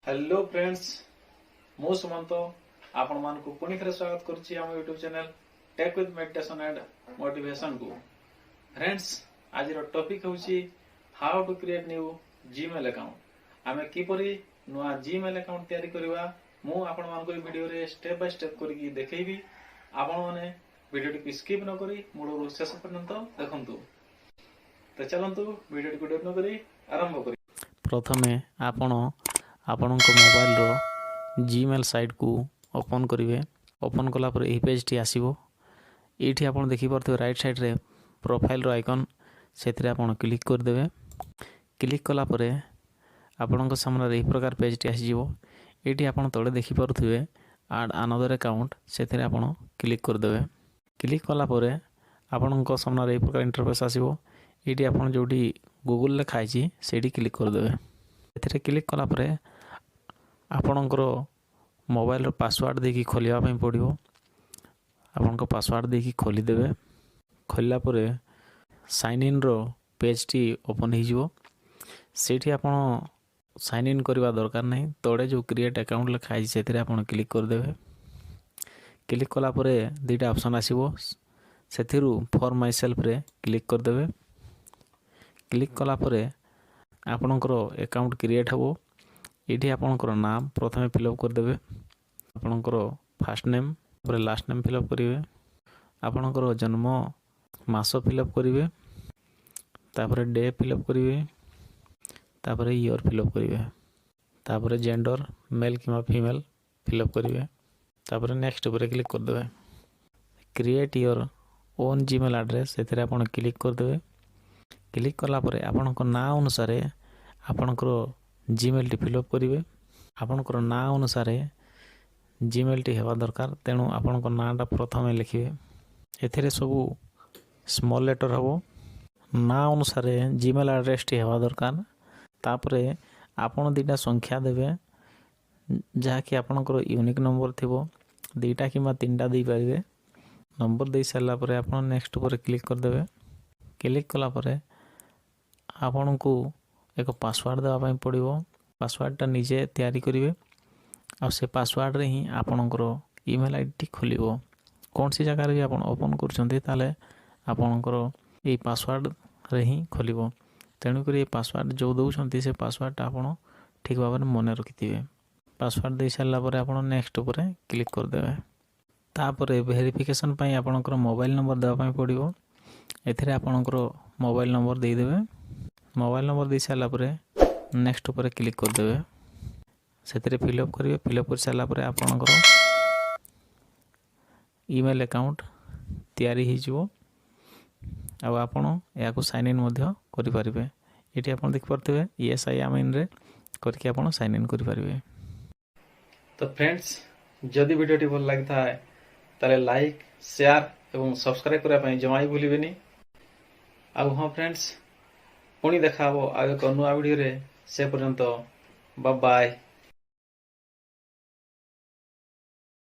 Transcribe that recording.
Hello friends, ମୁଁ ସୁମନ୍ତ ଆପଣମାନଙ୍କୁ ପୁଣି ଥରେ ସ୍ୱାଗତ କରୁଛି ଆମ YouTube channel take with meditation and ମୋଟିଭେସନକୁ। Friends, ଆଜିର ଟପିକ୍ ହେଉଛି how to create new Gmail account। ଆମେ କିପରି ନୂଆ ଜିମେଲ୍ ଆକାଉଣ୍ଟ ତିଆରି କରିବା, ମୁଁ ଆପଣମାନଙ୍କୁ ଏହି ଭିଡ଼ିଓରେ ଷ୍ଟେପ୍ ବାଇ ଷ୍ଟେପ୍ କରିକି ଦେଖେଇବି। ଆପଣମାନେ ଭିଡ଼ିଓଟିକୁ ସ୍କିପ୍ ନ କରି ମୂଳରୁ ଶେଷ ପର୍ଯ୍ୟନ୍ତ ଦେଖନ୍ତୁ। ତ ଚାଲନ୍ତୁ, ଭିଡ଼ିଓଟିକୁ ଡେରି ନ କରି ଆରମ୍ଭ କରିବା। ପ୍ରଥମେ ଆପଣ ଆପଣଙ୍କ ମୋବାଇଲର ଜିମେଲ୍ ସାଇଟ୍କୁ ଓପନ୍ କରିବେ। ଓପନ୍ କଲା ପରେ ଏହି ପେଜ୍ଟି ଆସିବ। ଏଇଠି ଆପଣ ଦେଖିପାରୁଥିବେ ରାଇଟ୍ ସାଇଡ଼୍ରେ ପ୍ରୋଫାଇଲ୍ର ଆଇକନ୍, ସେଥିରେ ଆପଣ କ୍ଲିକ୍ କରିଦେବେ। କ୍ଲିକ୍ କଲା ପରେ ଆପଣଙ୍କ ସାମ୍ନାରେ ଏହି ପ୍ରକାର ପେଜ୍ଟି ଆସିଯିବ। ଏଇଠି ଆପଣ ତଳେ ଦେଖିପାରୁଥିବେ ଆଡ଼୍ ଆନଦର ଆକାଉଣ୍ଟ, ସେଥିରେ ଆପଣ କ୍ଲିକ୍ କରିଦେବେ। କ୍ଲିକ୍ କଲା ପରେ ଆପଣଙ୍କ ସାମ୍ନାରେ ଏହି ପ୍ରକାର ଇଣ୍ଟରଫେସ୍ ଆସିବ। ଏଇଠି ଆପଣ ଯେଉଁଠି ଗୁଗୁଲ୍ ଲେଖା ହେଇଛି, ସେଇଠି କ୍ଲିକ୍ କରିଦେବେ। ଏଥିରେ କ୍ଲିକ୍ କଲା ପରେ ଆପଣଙ୍କର ମୋବାଇଲର ପାସୱାର୍ଡ଼ ଦେଇକି ଖୋଲିବା ପାଇଁ ପଡ଼ିବ। ଆପଣଙ୍କ ପାସୱାର୍ଡ଼ ଦେଇକି ଖୋଲିଦେବେ। ଖୋଲିଲା ପରେ ସାଇନ୍ ଇନ୍ର ପେଜ୍ଟି ଓପନ୍ ହେଇଯିବ। ସେଇଠି ଆପଣ ସାଇନ୍ ଇନ୍ କରିବା ଦରକାର ନାହିଁ। ତଳେ ଯେଉଁ କ୍ରିଏଟ୍ ଆକାଉଣ୍ଟ ଲେଖା ହେଇଛି, ସେଥିରେ ଆପଣ କ୍ଲିକ୍ କରିଦେବେ। କ୍ଲିକ୍ କଲା ପରେ ଦୁଇଟା ଅପସନ୍ ଆସିବ। ସେଥିରୁ ଫର୍ ମାଇ ସେଲ୍ଫରେ କ୍ଲିକ୍ କରିଦେବେ। କ୍ଲିକ୍ କଲା ପରେ ଆପଣଙ୍କର ଆକାଉଣ୍ଟ କ୍ରିଏଟ୍ ହେବ। ଏଇଠି ଆପଣଙ୍କର ନାମ ପ୍ରଥମେ ଫିଲ୍ଅପ୍ କରିଦେବେ। ଆପଣଙ୍କର ଫାର୍ଷ୍ଟ ନେମ୍, ତାପରେ ଲାଷ୍ଟ ନେମ୍ ଫିଲ୍ଅପ୍ କରିବେ। ଆପଣଙ୍କର ଜନ୍ମ ମାସ ଫିଲ୍ଅପ୍ କରିବେ, ତାପରେ ଡେ ଫିଲ୍ଅପ୍ କରିବେ, ତାପରେ ଇୟର୍ ଫିଲ୍ଅପ୍ କରିବେ, ତାପରେ ଜେଣ୍ଡର ମେଲ୍ କିମ୍ବା ଫିମେଲ୍ ଫିଲ୍ଅପ୍ କରିବେ। ତାପରେ ନେକ୍ସଟ ଉପରେ କ୍ଲିକ୍ କରିଦେବେ। Create your own Gmail address, ସେଥିରେ ଆପଣ କ୍ଲିକ୍ କରିଦେବେ। କ୍ଲିକ୍ କଲା ପରେ ଆପଣଙ୍କ ନାଁ ଅନୁସାରେ ଆପଣଙ୍କର ଜିମେଲ୍ଟି ଫିଲ୍ଅପ୍ କରିବେ। ଆପଣଙ୍କର ନାଁ ଅନୁସାରେ ଜିମେଲ୍ଟି ହେବା ଦରକାର, ତେଣୁ ଆପଣଙ୍କ ନାଁଟା ପ୍ରଥମେ ଲେଖିବେ। ଏଥିରେ ସବୁ ସ୍ମଲ୍ ଲେଟର୍ ହେବ। ନାଁ ଅନୁସାରେ ଜିମେଲ୍ ଆଡ୍ରେସ୍ଟି ହେବା ଦରକାର। ତାପରେ ଆପଣ ଦୁଇଟା ସଂଖ୍ୟା ଦେବେ, ଯାହାକି ଆପଣଙ୍କର ୟୁନିକ୍ ନମ୍ବର ଥିବ। ଦୁଇଟା କିମ୍ବା ତିନିଟା ଦେଇପାରିବେ। ନମ୍ବର ଦେଇ ସାରିଲା ପରେ ଆପଣ ନେକ୍ସଟ ଉପରେ କ୍ଲିକ୍ କରିଦେବେ। କ୍ଲିକ୍ କଲା ପରେ ଆପଣଙ୍କୁ ଏକ ପାସୱାର୍ଡ଼ ଦେବା ପାଇଁ ପଡ଼ିବ। ପାସୱାର୍ଡ଼ଟା ନିଜେ ତିଆରି କରିବେ ଆଉ ସେ ପାସୱାର୍ଡ଼ରେ ହିଁ ଆପଣଙ୍କର ଇମେଲ୍ ଆଇଡ଼ିଟି ଖୋଲିବ। କୌଣସି ଜାଗାରେ ବି ଆପଣ ଓପନ୍ କରୁଛନ୍ତି, ତାହେଲେ ଆପଣଙ୍କର ଏଇ ପାସୱାର୍ଡ଼ରେ ହିଁ ଖୋଲିବ। ତେଣୁକରି ଏ ପାସୱାର୍ଡ଼ ଯେଉଁ ଦେଉଛନ୍ତି, ସେ ପାସୱାର୍ଡ଼ଟା ଆପଣ ଠିକ୍ ଭାବରେ ମନେ ରଖିଥିବେ। ପାସୱାର୍ଡ଼ ଦେଇ ସାରିଲା ପରେ ଆପଣ ନେକ୍ସଟ ଉପରେ କ୍ଲିକ୍ କରିଦେବେ। ତାପରେ ଭେରିଫିକେସନ୍ ପାଇଁ ଆପଣଙ୍କର ମୋବାଇଲ୍ ନମ୍ବର ଦେବା ପାଇଁ ପଡ଼ିବ। ଏଥିରେ ଆପଣଙ୍କର ମୋବାଇଲ୍ ନମ୍ବର ଦେଇଦେବେ। ମୋବାଇଲ୍ ନମ୍ବର ଦେଇ ସାରିଲା ପରେ ନେକ୍ସଟ ଉପରେ କ୍ଲିକ୍ କରିଦେବେ। ସେଥିରେ ଫିଲ୍ଅପ୍ କରିବେ। ଫିଲ୍ଅପ୍ କରିସାରିଲା ପରେ ଆପଣଙ୍କର ଇମେଲ୍ ଆକାଉଣ୍ଟ ତିଆରି ହେଇଯିବ ଆଉ ଆପଣ ଏହାକୁ ସାଇନ୍ ଇନ୍ ମଧ୍ୟ କରିପାରିବେ। ଏଠି ଆପଣ ଦେଖିପାରୁଥିବେ, ୟେସ୍ I am ଇନ୍ରେ କରିକି ଆପଣ ସାଇନ୍ ଇନ୍ କରିପାରିବେ। ତ ଫ୍ରେଣ୍ଡସ୍, ଯଦି ଭିଡ଼ିଓଟି ଭଲ ଲାଗିଥାଏ, ତାହେଲେ ଲାଇକ୍, ସେୟାର ଏବଂ ସବସ୍କ୍ରାଇବ୍ କରିବା ପାଇଁ ଜମା ବି ଭୁଲିବେନି। ଆଉ ହଁ ଫ୍ରେଣ୍ଡସ୍, ପୁଣି ଦେଖା ହେବ ଆଉ ଏକ ନୂଆ ଭିଡ଼ିଓରେ। ସେ ପର୍ଯ୍ୟନ୍ତ ବାଏ।